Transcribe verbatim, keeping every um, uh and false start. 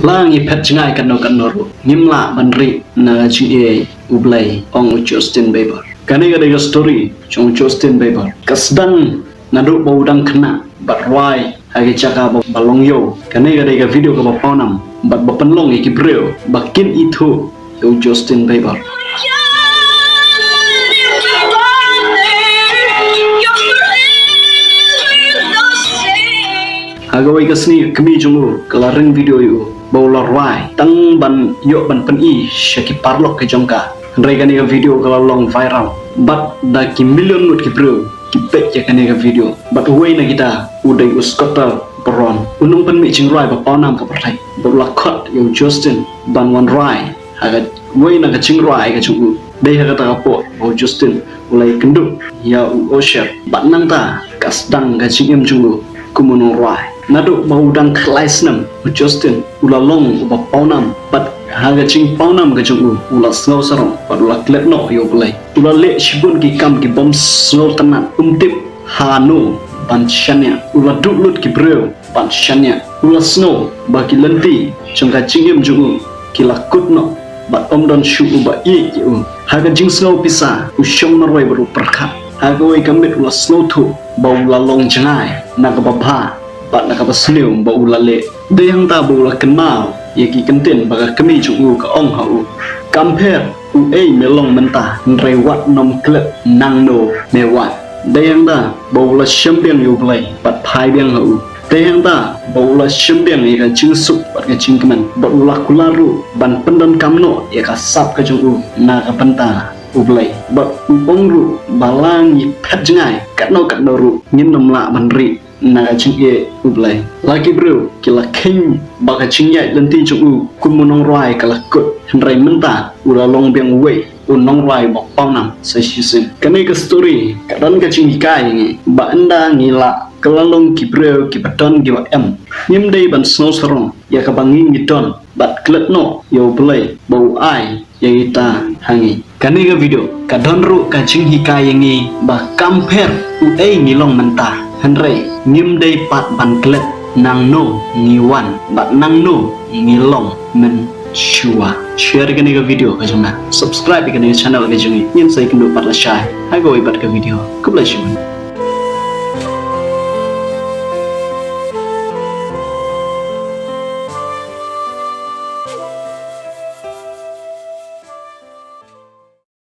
La ngi phet jngai katno katno ruh, ngim lah ban rieh na ka jingïeit U Blei, ong u Justin Bieber. Kane ka dei ka story jong u Justin Bieber. Ka sdang naduh ba u dang khynnah bad rwai ha ki jaka ba, ba long ïew. Kane ka dei ka video kaba pawnam bad ba pynlong ïa ki briew ba kin ithuh ïa u Justin Bieber. Ha kawei ka sngi ka kmie jong u ka la ring video ïa u ba u la rwai tang ban ïoh ban pyni sha ki paralok ki jong ka. Hynrei kane ka video ka la long viral bad da ki million ngut ki briew ki peit ïa kane ka video. Bad uwei na kita u dei u Scottie Pippen, u nongpynmih jingrwai ba pawnam ka pyrthei, bad u la khot ïa u Justin ban wan rwai ha kawei na ka jingrwai ka jong u. Dei ha kata ka por ba u Justin u la ïakynduh ïa u Usher bad nangta ka sdang ka jingim jong u kum u nongrwai. Naduh ba u dang khyllai snem u Justin u la long uba pawnam bad ha ka jingpawnam ka jong u u la sngew sarong bad u la klet noh ïa U Blei. U la leh shibun ki kam ki bym sngewtynnat, um tip hano ban shaniah. U la duh lut ki briew ban shaniah. U la sngew ba ki lynti jong ka jingim jong u ki la kut noh bad ym don shuh uba ïeit ïa u. Ha ka jingsngew pisa u shong marwei bad u pyrkhat. Ha kawei ka miet u la sngewthuh ba u la long jngai na kaba bha bad na kaba sniew ba u la leh. Dei hangta ba u la kynmaw ïa ki kyntien ba ka kmie jong u ka ong ha u, kam pher uei me long mynta, hynrei wat nym klet nangno me wan. Dei hangta ba u la shem biang ïa U Blei bad phai biang ha u. Dei hangta ba u la shem biang ïa ka jingsuk bad ka jingkmen bad u la kular ruh ban pyndonkam noh ïa ka sap ka jong u na ka bynta U Blei. Bad u ong ruh ba la ngi phet jngai katno katno ruh, ngin nym lah ban rieh na ka jingïeit U Blei. La ki briew ki la kheiñ ba ka jingïaid lynti jong u kum u nongrwai ka la kut, hynrei mynta u la long biang uwei u nongrwai ba pawnam sa shisien. Kane ka story ka don ka jinghikai ïa ngi ba ynda ngi lah kylla long ki briew kiba don kiba em, ngim dei ban sngew sarong ïa kaba ngi ngi don bad klet noh ïa U Blei ba u ai ïa kita ha ngi. Kane ka video ka don ruh ka jinghikai ïa ngi ba kam pher uei ngi long mynta, hynrei ngim dei pat ban klet nangno ngi wan bad nangno ngi long mynshuwa. Share kane ka video ka jong nga, subscribe ïa kane ka channel ka jong ngi, ngin sa ïakynduh pat lashai ha kawei pat ka video. Khublei shibun.